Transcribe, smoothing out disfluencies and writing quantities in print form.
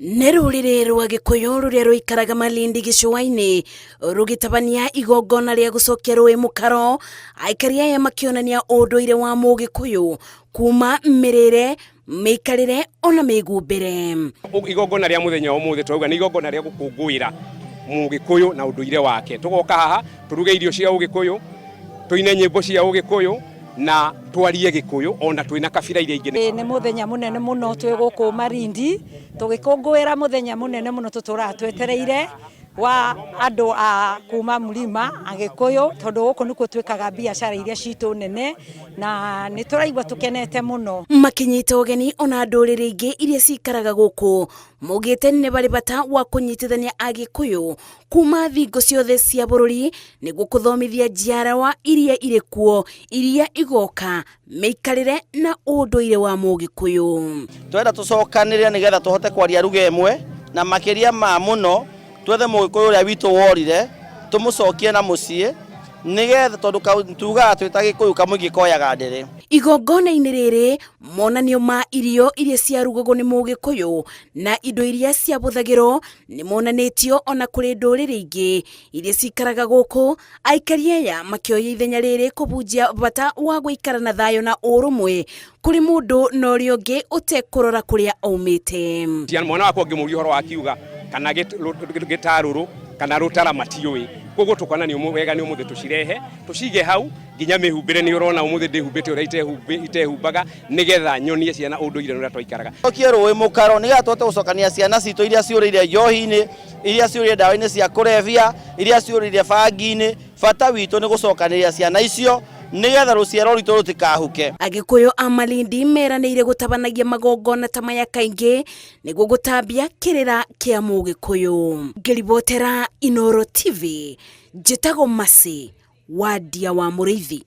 Nĩ rũrĩrĩ rwa Gĩkũyũ rũrĩa rũikaraga Malindi gĩcũa-inĩ rũgĩtabania igongona rĩa gũcokia rũĩ mũkaro, aikari aya makĩonania ũndũire wa Mũgĩkũyũ kuma mĩrĩre, mĩikarĩre ona mĩhumbĩre. Igongona rĩa mũthenya wa ũmũthĩ twauga nĩ igongona rĩa gũkũngũĩra Mũgĩkũyũ na ũndũire wake. Tũgoka haha tũruge irio cia Ũgĩkũyũ, tũine nyĩmbo cia Ũgĩkũyũ na twarie Gĩkũyũ ona twĩna kabira iria ingĩ. Nĩ mũthenya mũnene mũno twĩ gũkũ Malindi tũgĩkũngũĩra mũthenya mũnene mũno tũtũraga twetereire wa andũ a kuma Mlima Agĩkũyũ tondũ gũkũ nĩkuo twĩkaga biacara iria citũ nene na nĩ tũraigua tũkenete mũno. Makĩnyita ũgeni ona ndũrĩrĩ ingĩ iria cikaraga gũkũ maugĩte nĩ barĩ bata wa kũnyitithania Agĩkũyũ kuma thingo ciothe cia bũrũri nĩguo kũthomithia njiarwa iria irĩ kuo iria igoka mĩikarĩre na ũndũire wa Mũgĩkũyũ. Twenda tũcokanĩrĩre nĩgetha tũhote kwaria ruga ĩmwe na makĩria ma mũno twethe Mũgĩkũyũ ũrĩa witũ worire tũmũcokie na mũciĩ nĩgetha tondũ tugaga twĩ ta Gĩkũyũ kamũingĩ koyaga ndĩrĩ. Igongona-inĩ rĩrĩ monanio ma irio iria ciarugagwo nĩ Mũgĩkũyũ na indo iria ciabũthagĩrwo nĩ monanĩtio ona kũrĩ ndũrĩrĩ ingĩ iria cikaraga gũkũ, aikari aya makĩoya ithenya rĩrĩ kũbunjia bata wa gũikara na thayũ na ũrũmwe kũrĩ mũndũ na ũrĩa ũngĩ ũtekũrora kũrĩa aumĩte. Mwana wakwa ũngĩmũria ũhoro wa kiuga kana gĩtarũrũ kana rũtara matiũĩ, koguo tũkona nĩ wega nĩ ũmũthĩ tũcirehe tũcige hau nginya mĩhumbĩre nĩ ũrona ũmũthĩ ndĩhumbĩte ũrĩa itehumbaga nĩgetha nyonie ciana ũndũire ũrĩa twaikaraga. Tũcokie rũĩ mũkaro nĩgetha tũhote gũcokania ciana citũ iria ciũrĩire njohi-inĩ, iria ciũrĩire ndawa-inĩ cia kũrebia, iria ciũrĩire bangi-inĩ. Bata witũ nĩ gũcokanĩrĩria ciana icio nĩgetha rũciaro rwitũ rũtikahuke. Agĩkũyũ a Malindi meranĩire gũtabanagia magongona ta maya kaingĩ nĩguo gũtambia kĩrĩra kĩa Mũgĩkũyũ. Ngĩribotera Inooro TV, njĩtagwo Mercy Wandia wa Mũrĩithi.